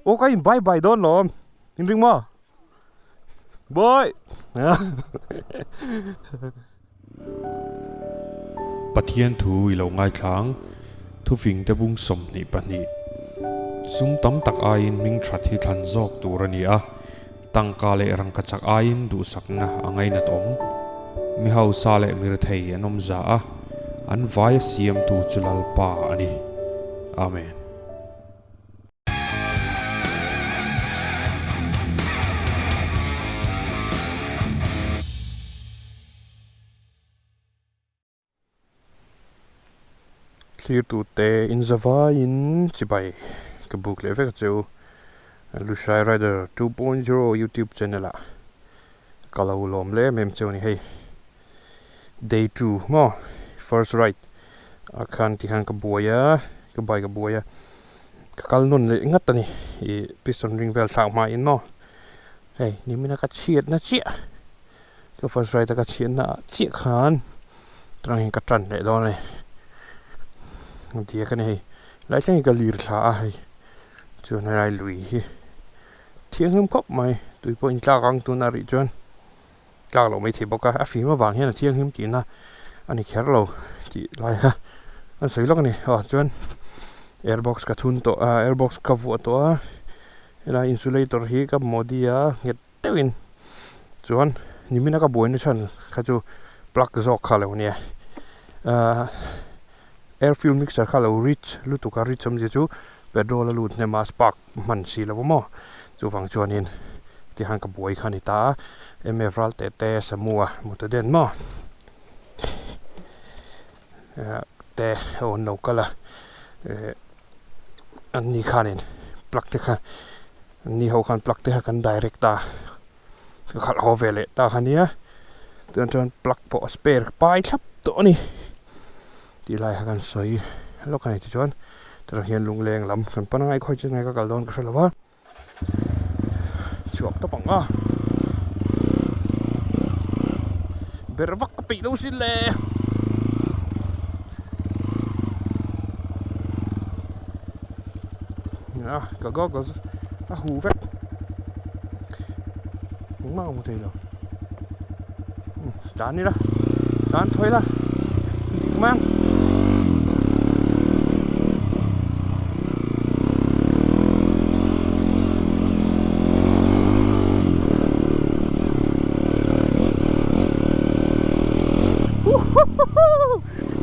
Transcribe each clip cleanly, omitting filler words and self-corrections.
Aw ka in bye bye dawn lawm in ring maw bye. Pathian thu i lo ngaithlang thufing te bung 22 sum tam tak aiin hming that hi thlan zawk tur a ni a, tangka leh rangkachak aiin duhsakna a ngainat awm. Mi hausa leh mirthei an awm za a, an vaia siamtu chu Lalpa a ni. Amen. Thlirtute inzavaiin chibai ka buk leh vek a che u. Lushai Rider 2.0 YouTube channel ah ka lo lawm leh em em cheu a ni hei. Day 2 maw first ride ah khan tikhan ka buai a ka bike a buai a ka kal nawn leh ngat a ni ih piston ring vel thlak hma in maw hei nimina ka chhiat na chiah ka first ride a ka chhiat na ah chiah khan tunah hian ka tan leh dawn a ni diak a ni hei lai thleng hi ka lir thla a hei chuan helai lui hi thianghlim khawp mai tui pawh intlak ang tuna rih chuan. Tlak loh mai thei bawk a, a fim avang hian a thianghlim tihna a ni kher lo tih lai kha an sawi lawk a ni. Aw chuan airbox ka thun tawh a, airbox ka vuah tawh a, helai insulator hi ka modi a nghet deuhin chuan nimina ka buaina chhan kha chu plug zawk kha a lo nia ahh air fuel mixer kha a lo rich lutuk a, rich awmzia chu petrol a lut hnem a spark hman si lo maw chuvang chuanin tikhan ka buai kha a ni ta a mf ral teh te samua motor den maw te a awn lo kal a eh an ni khanin plug te kha an ni ho khan plug te kha kan direct a ka khalh haw ve leh ta kha nia chuan chuan plug pawh a spare pai thlap tawh a ni. Tih lai kha kan sawi lawk a ni tichuan tunah hian lungleng lam kan pan angai khawi chin nge ka kal dawn ka hre lo va chhuak tawp ang a ber vak ka peih lo sin le a ka goggles a huh vek engmah ka hmu thei lo. Tlan ila tlan thawi ila dik mai ang.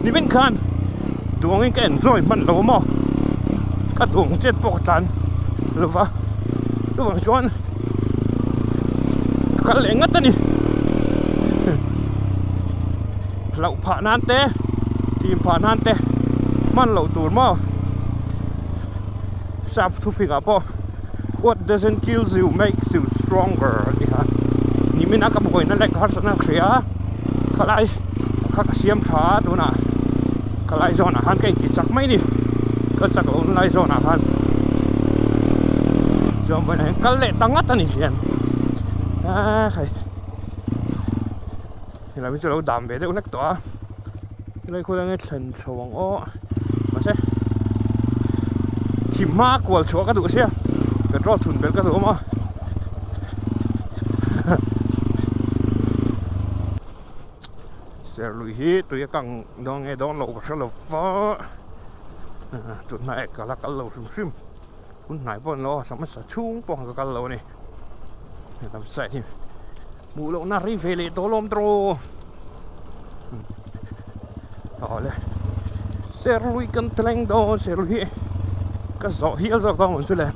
Nimin khan duangin ka enjoy hman lo maw ka duang chet pawh ka tlan lova chuvang chuan ka kal leh ngat a ni hlauh phah nan te tim phah nan te hman loh tur maw sap thufik ah pawh what doesn't kill you makes you stronger a ti kha nimin a ka buaina leh ka harsatna ka hria a khalai kha ka siam tha a tunah khalai zawnah khan ka inti chak mai a ni ka chak lohna lai zawnah khan chuan vawiinah hian kal leh ta ngat a ni hian aa khai helai hi chu a lo dam ve deuh hlek tawh a helai khaw lai thlen chho ang aw mahse thim hma kual chhuah ka duh sia petrol thun belh ka duh awm a. Serlui hi tui a kang dawn nge dawn loh ka hre lo va tunhna eh ka la kal lo hrim hrim hun hnai pawh an lo a hmasa chhung pawh ka kal lo a ni helam side hi hmuh lohna rei ve leh tawh alawm tawh awle Serlui kan thleng dawn Serlui hi ka zawh hial zawk dawn ang chu le.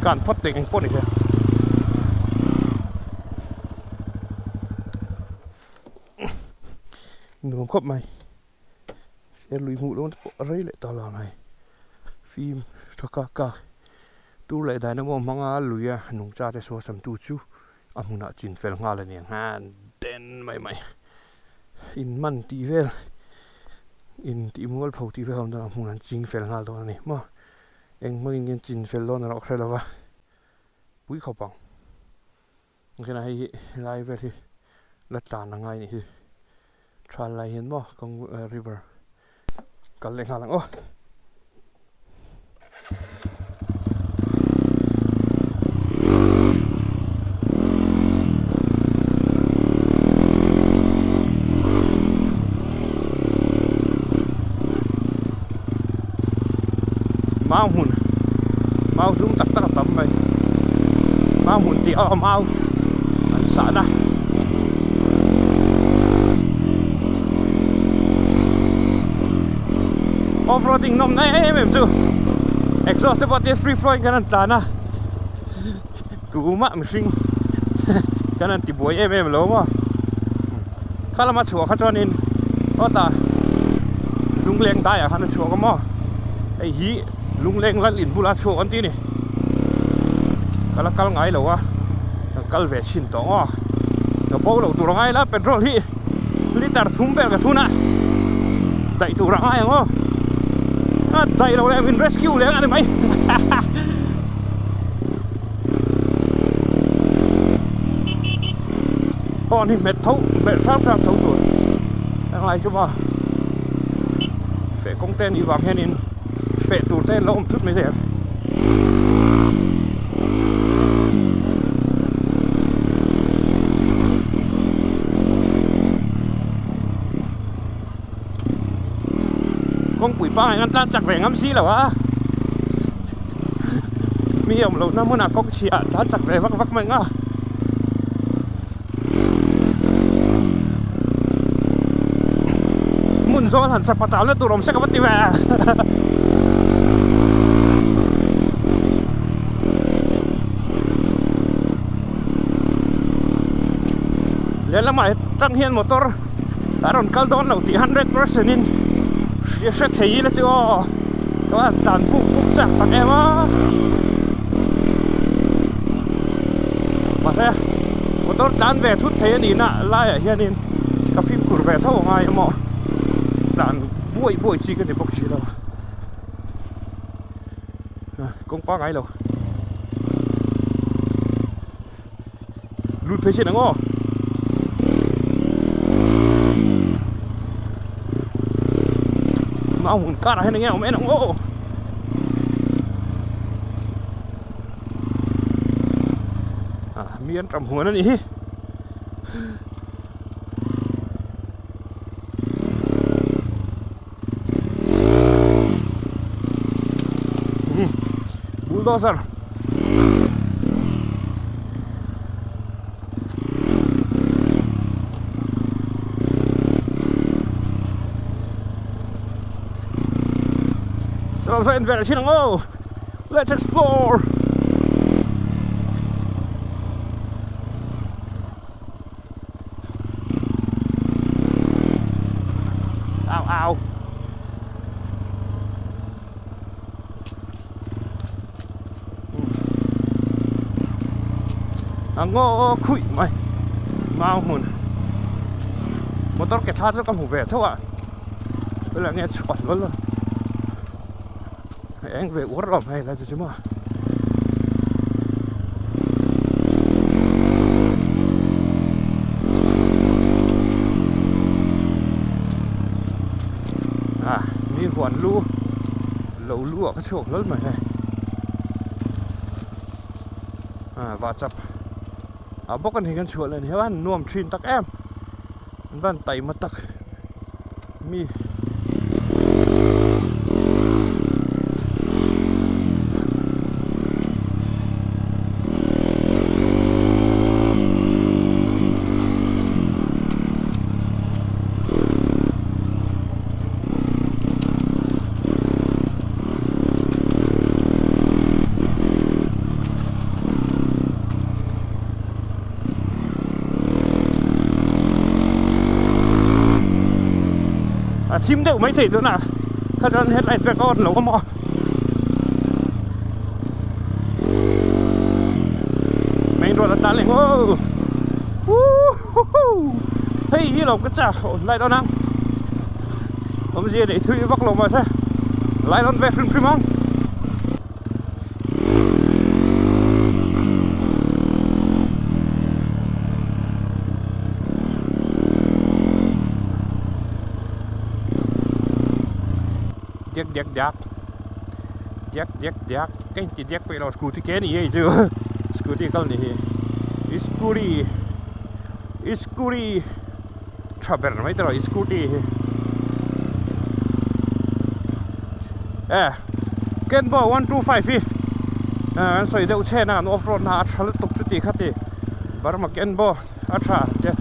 Kan phawt teh eng pawh ni hian. Nuam khawp mai. Serlui hmuh dawn te pawh a rei leh ta lo mai. Fim tha kak kak. Tur leh dynamo hmanga luia nungcha te suasam tu chu a hmunah chin fel nghal a ni ang han den mai mai in man tih vel in tih mual pho tih vel a awm dawn a hmun an ching fel nghal dawn a ni maw eng hmangin nge an chin fel dawn erawh ka hre lo va pui khawp ang. Hei hi helai vel hi. la tlan a ngai a nih hi thal lai hian maw kawng river kal leh nghal ang aw. Mau hmun mau zum tak tak a tam mai mau hmun tih a mau an sahna. Off roading nawm na em em chu exhaust te pawh te free flow in kan han tlan a tumah mihring kan han ti buai em em lo maw kha lama chhuah kha chuanin hawtah lungleng daiah khan a chhuak a maw hei hi lungleng lal in bula chhuak an ti a ni ka la kal ngai lo a ka kal ve chhin tawh maw ka bo loh tur a ngai la petrol hi liter thum vel ka thun a daih tur a ngai ang aw a daih lo leh min rescue leh ang a ni mai. Horn hi hmet tho hmet hrang hrang tho tur a ngai chu maw feh kawng te anih vang hianin feh tur te an lo awm thut mai thei ang. Kawngpui pangai an tlan chak ve ngam si lo a mi awm lohna hmunah kawng chhiah tlan chak ve vak vak mai ang a. Hmun zawl han sapa talna tur awm se ka va ti ve. Lehlamah tang hian motor a rawn kal dawn lo tih 100% in hria hre thei ila chu aw ka van tlan vuk vuk chak tak em a. Mahse motor tlan ve thut thei a nih na laiah hianin ka fimkhur ve tho angai emaw tlan buai buai chi ka ni bawk si lo kawng pangai lo lut phei chin ang aw. Mau hmun karah hian enge a awm en ang aw. Ah mi an tam huan a nih hi. Bulldozer. So so en vel chin ang aw. Let's explore. Au au. A ngaw khuih mai mau hmun motor ke thla chu ka hmu ve tho a helai nge chhuat hlawl a eng ve uar lo mai helai chu chu maw. Ah mi huan lu. Lo lu ah ka chhuak hlawl mai hei ah vahchap ah bawk a ni kan chhuah leh ni hian nuam thin tak em an van taima tak mi. A thim deuh mai thei tunah kha chuan headlight vek a on lo a maw. Main road a tlan leh ngaww Woohoo hei hi lawm ka chak light on ang awmzia neih thui vak lo mahse light on ve hrim hrim ang. Diak diak diak diak diak diak ka inti diak peih lo scooty ke a ni hei chu scooty kal ni hi scooty scooty tha ber mai tawh scooty hi e Kenbo 125 hi an sawi deuh chhen a an off road na a tha lutuk chuti kha ti Burma Kenbo a tha te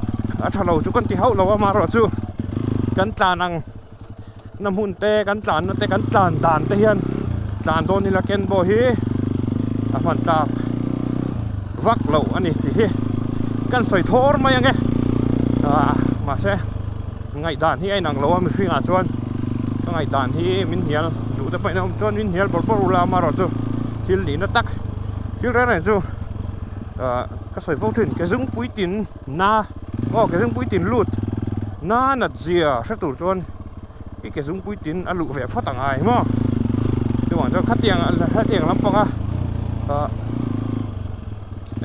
a tha lo chu kan ti hauh lo a amaherawhchu kan tlan ang. Na hmun te kan tlanna te kan tlan dan te hian tlan dawn ila Kenbo hi a hman tlak vak loh a ni tih hi kan sawi thawr mai ang e ah mahse ngaihdan hi a inang lo a mihring ah chuan ka ngaihdan hi min hnial duh te pawhin a awm chuan min hnial bawrh bawrh ula amaherawh chu thil nihna tak thil reng reng chu ah ka sawi fo thin ke zungpui tin na aw ke zungpui tin lut na nat Zia hre tur chuan i ke zungpui tin a luh ve phawt ang ai maw chuvang chuan khatiang khatiang lampanga ah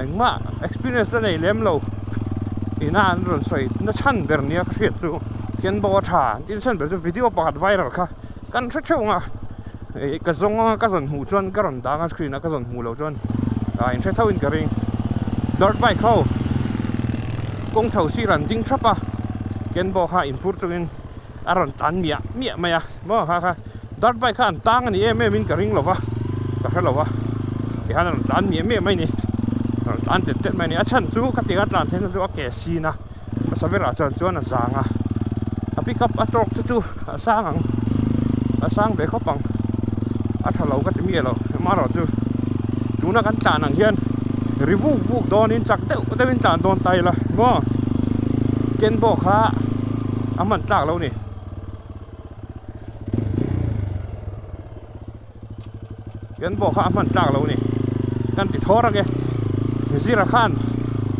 engmah experience la nei lem lo ina an rawn sawi na chhan ber nia ka hriat chu Kenbo a tha an tih na chhan ber chu video pakhat viral kha kan hre theuh ang a ih ka zawng anga ka zawn hmuh chuan ka rawn dang a screen a ka zawn hmuh loh chuan ah in hre tho in ka ring dirt bike ho kawng chho sir an ding thap a Kenbo kha in phur chungin a rawn tlan miah miah mai a maw kha kha dirt bike kha an tang a ni em em in ka ring lo va ka hre lo va tikhan a rawn tlan miah miah mai a ni a rawn tlan tet tet mai a ni a chhan chu khatiang a tlan theihna chu a ke sin a. Hmasa berah chuan chuan a zang a, a pick up a tawk te chu a sang ang, a sang ve khawp ang, a tha lo ka ti miah lo amaherawh chu tuna kan tlan ang hian ri vuk vuk dawnin chak deuh deuhin tlan dawn ta ila maw ken pawh kha a hman tlak lo a ni. Ken pawh kha a hman tlak lo a ni. Kan ti thawr ang e. Zira khan,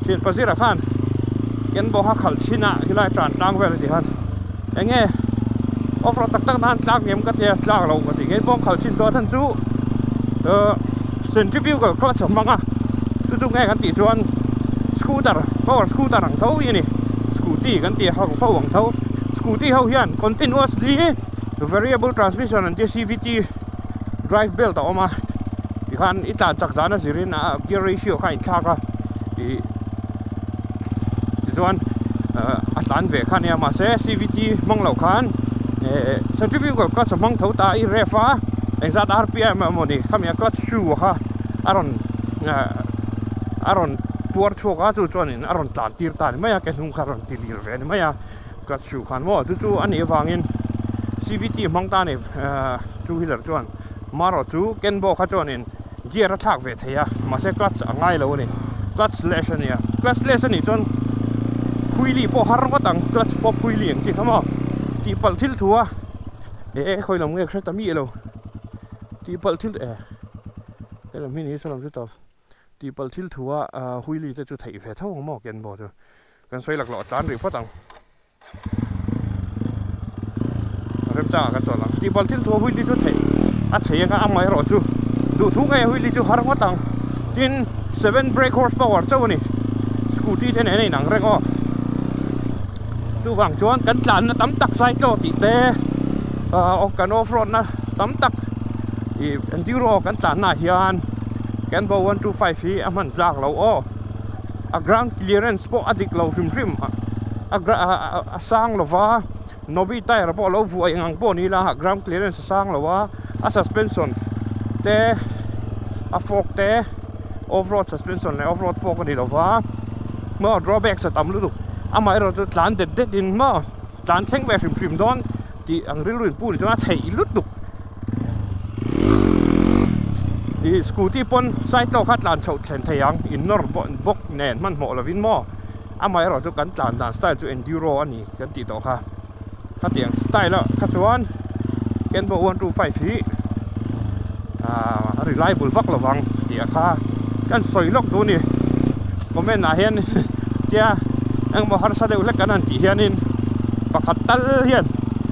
thianpa Zira khan ken pawh kha khalh chhin a helai tan tlang vel a ti khan eng nge off road tak tak nan tlak ngem ka tia tlak lo ka ti ngei pawh khalh chhin tawh a chhan chu uh centrifugal clutch a hmang a chu chu nge kan tih chuan scooter power scooter ang tho hi a ni scooty kan tih ho ho ang tho scooty ho hian continuously variable transmission an tia cvt drive belt a awm a tikhan i tlan chak zan a zirin a gear ratio kha a inthlak a ih tichuan ah a tlan ve kha ania mahse cvt hmang loh khan eh centrifugal clutch a hmang tho ta a i ref a engzat rpm emaw ni khami a clutch shoe kha a rawn ah a rawn puar chhuak a chu chuanin a rawn tlan tir ta ni mai a ke hnung kha a rawn ti lir ve ni mai a. Clutch shoe khan maw chu chu a nih avangin cvt hmang ta a ni ahh two wheeler chuan marawh chu Kenbo kha chuanin gear a thlak ve thei a mahse clutch a ngai lo a ni clutch less a nia clutch less a nih chuan wheelie pawh har ngawt ang clutch pawp wheelie ang chi kha maw tihpalh thil thu a eh khawi lam nge ka hre ta miah lo tihpalh thil eh helam hi ni saw lam chu tawp. Tihpalh thil thu a wheelie te chu theih ve tho ang maw Kenbo chu kan sawi laklawh a tlan rih phawt ang remchangah kan chawl ang tihpalh thil thu a wheelie chu theih a thei anga amaherawh chu duhthu ngei a wheelie chu har ngawt ang tin seven brake horse power chauh a ni scooty te nen a inang reng aw chuvang chuan kan tlanna tam tak zai tlaw tih te ah kan off road na tam tak ih enduro kan tlanna ah hian Kenbo 125 hi a hman tlak lo aw a ground clearance pawh a dik lo hrim hrim a a sang lo va Nobi tyre pawh a lo vuah eng ang pawh ni ila ground clearance a sang lo a a suspension te a fork te off road suspension leh off road fork a ni lo va maw drawbacks a tam lutuk amaherawh chu tlan det det in maw tlan thleng ve hrim hrim dawn tih ang rilru in pu ni chuan a theih lutuk. Ih scooty pawn side lawk kha tlan chhoh thlen thei ang in nawr bawk nen hmanhmawh lovin maw amaherawh chu kan tlan dan style chu enduro a ni kan tih tawh kha khatiang style a kha chuan Kenbo 125 hi ah a reliable vak lovang tih a kha kan sawi lawk duh a ni comment ah hian tia engmaw harsa deuh hlek kan han tih hianin pakhat tal hian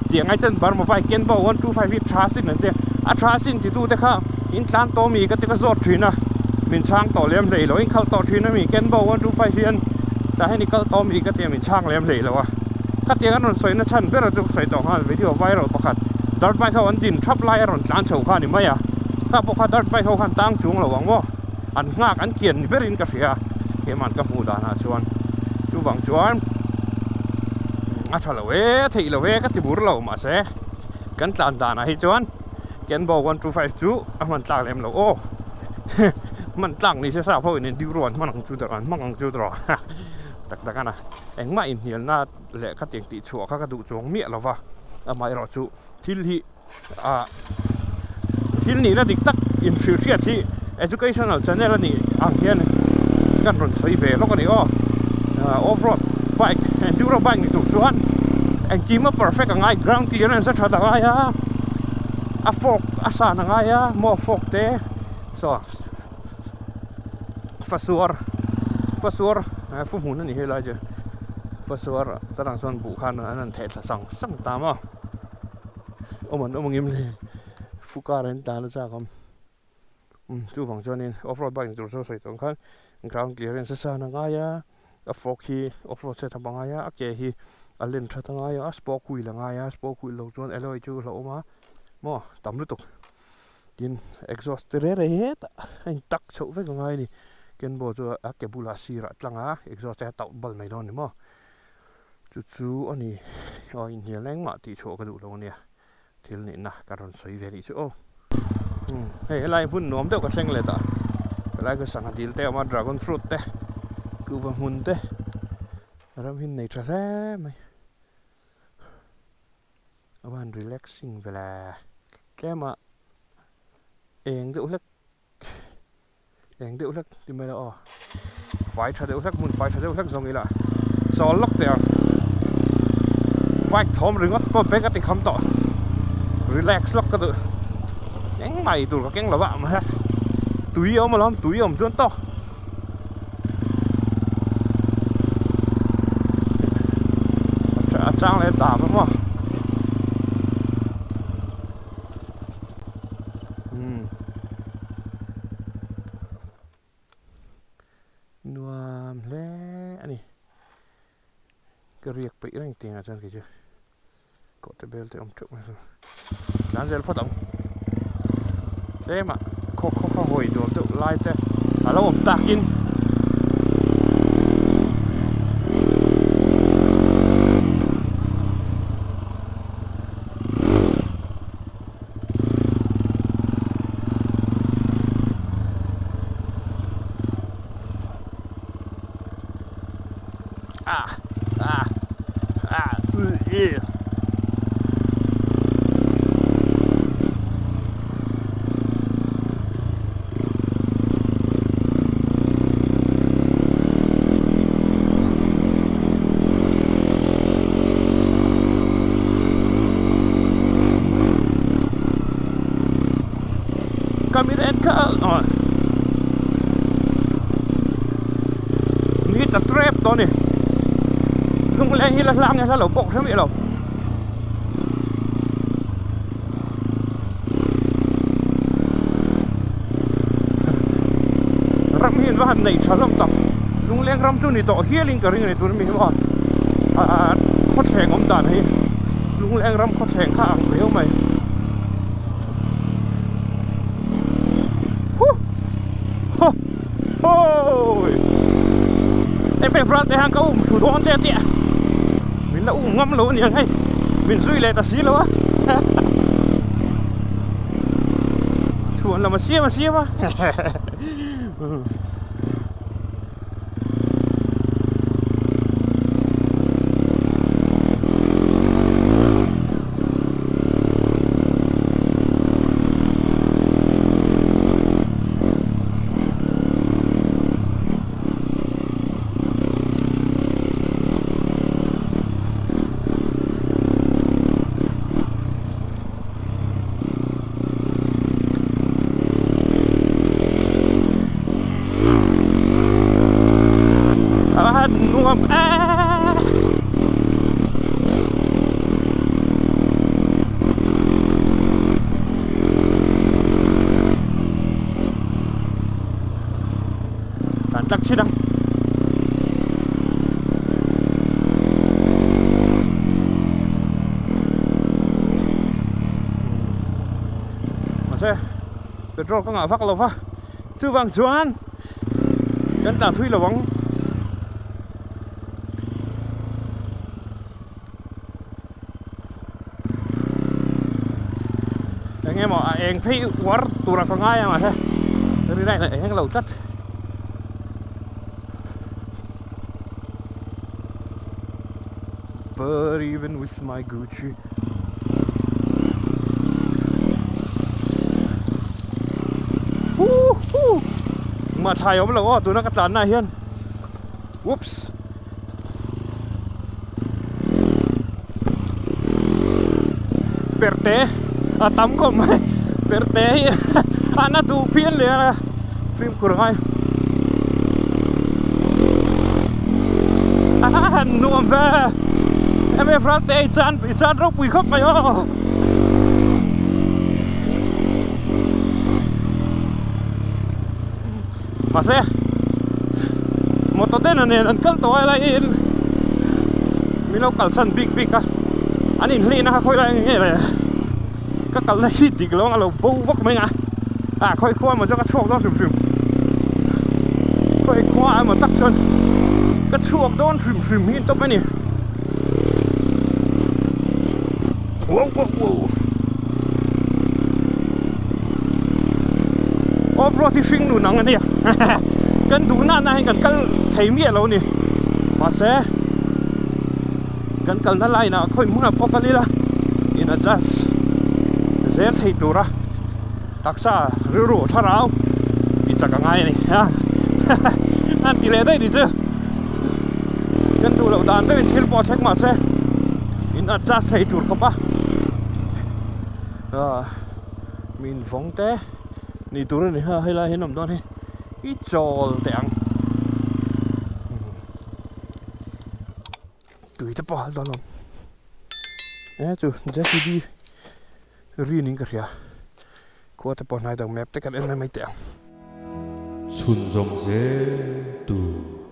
tih angai ten Burma bike Kenbo 125 hi tha sin an tia a tha sin ti tu te kha in tlan tawh mi ka ti ka zawt thin a min chhang tawh lem hlei lo in khalh tawh thin a mi Kenbo 125 hian tah hian i kal tawh mi ka tia min chhang lem hlei lo a khatiang an rawn sawi na chhan ber chu ka sawi tawh nghal video viral pakhat. Dirt bike ho an din thap lai a rawn tlan chho kha a ni mai a, kha pawh kha dirt bike ho khan tang chung lo ang maw, an nghak an kian ni berin ka hria keimah ka hmuh danah chuan chuvang chuan a tha lo e theih lo e ka ti bur lo mahse kan tlan danah hi chuan Kenbo 125 chu a hman tlak lem lo aw hman tlak ni se sap ho in enduro an hman ang chu dawrh an hmang ang chu dawrh tak tak a na engmah inhnialna leh kha tiang tih chhuah kha ka duh chuang miah lo va amaherawh chu thil hi ah thil nihna dik tak inhrilh hriat hi educational channel a nih ang hian kan rawn sawi ve lawk a ni aw off road bike enduro bike ni tur chuan engkim a perfect a ngai ground clearance a that a ngai a a fork a san a ngai a maw fork te saw fasuar fasuar fu hmun a ni helai chu fasuar chutah chuan buh khan an han theh thla sang sang ta maw awm an awm angin le fu kar an tlan a chak awm umm chuvang chuanin off road bike ni tur chu sawi tawh ang khan ground clearance a san a ngai a a fork hi off road set up a ngai a a ke hi a len that a ngai a spoke wheel a ngai a spoke wheel lo chuan alloy chu a hlauhawm a maw tam lutuk. Tin, exhaust te reng reng hetah a in tak chhoh vek a ngai a ni. Kenbo chu a ke bulah sirah a tlang a, exhaust te a tauh bal mai dawn a ni maw. Chu chu a ni, aw inhnial engmah tih chhuah ka duh lo a nia, thil nihna ka rawn sawi ve rih chu aw. Umm hei helai hmun nuam deuh ka thleng leh ta, helai ka sangha dil te a awm a, dragon fruit te, kuhva hmun te, ram hi nei tha hle mai. A van relaxing ve le tlem a eng deuh hlek eng deuh hlek ti mai la aw fai tha deuh hlek hmun fai tha deuh hlek zawng ila chawl lawk teh ang bike thawm ringawt pawh bag a ti kham tawh relax lawk ka duh engmah ei tur ka keng lo va mahse tui a awm alawm tui a awm chuan tawk. A chang leh dam a maw umm nuam hle a ni ka riak peih reng tih ah chuan kei chu kawh te bel te awm teuh mai tlan zel phawt ang tlem ah khaw khaw khaw hawi nuam deuh lai te a lo awm tak in Ah ah ah uh eh. Ka mi en kha ni ta trep tawh a ni lungleng hi la hlang nge hla lo pawh ka hre miah lo. Ram hi an va han neih tha hlawm tak lungleng ram chu ni tawh hialin ka ring a ni tun ami hi maw ah khawthleng awm dan hi lungleng ram khawthleng kha a ang riau mai. Em em te hian ka um thlu dawn che a tia min la um ngam lo a niang hei min zui leh ta si lo a chhuan lam a siam a siam a. Petrol ka ngah vak lo va, chuvang chuan kan tlan thui lo ang. Eng emaw a eng phei uar tura ka ngai ang a he ri lai a eng lo tlat. But even with my Gucci Woohoo! Mah thlai awm lo aw tuna ka tlanna ah hian Whoops! Perte a tam khawp mai perte hi a na duh phian leh a fimkhur ngai a nuam ve mf ralte i chan i chan ropui khawp mai aw. Mahse motor ten a nen an kal tawh a laiin min lo kalsan bik bik a an inhlihna kha khawi lai nge le ka kalna hi dik lo ang a lo bo vak mai ang a ah khawi khua emaw chuan ka chhuak dawn hrim hrim khawi khua emaw tak chuan ka chhuak dawn hrim hrim hi tawp a ni wow wow wow. Off road hi hring nun ang a nia kan duh na na hian kan kal thei miah lo a ni mahse kan kalna line ah khawi hmunah pawh kal ila in adjust zel thei tura taksa rilru thlarau tih chak a ngai a ni an ti leh daih ni chu kan duh loh dan deuhin thil pawh a thleng mahse in adjust thei tur khawp a. Min vawng te ni tur a ni ha helai hian awm dawn hi i chawl teh ang tui te pawh a hal dawn a awm e chu J C B ri niin ka hria khua te pawh hnai dang map te kan en mai mai teh ang. Chhunzawm zel tur.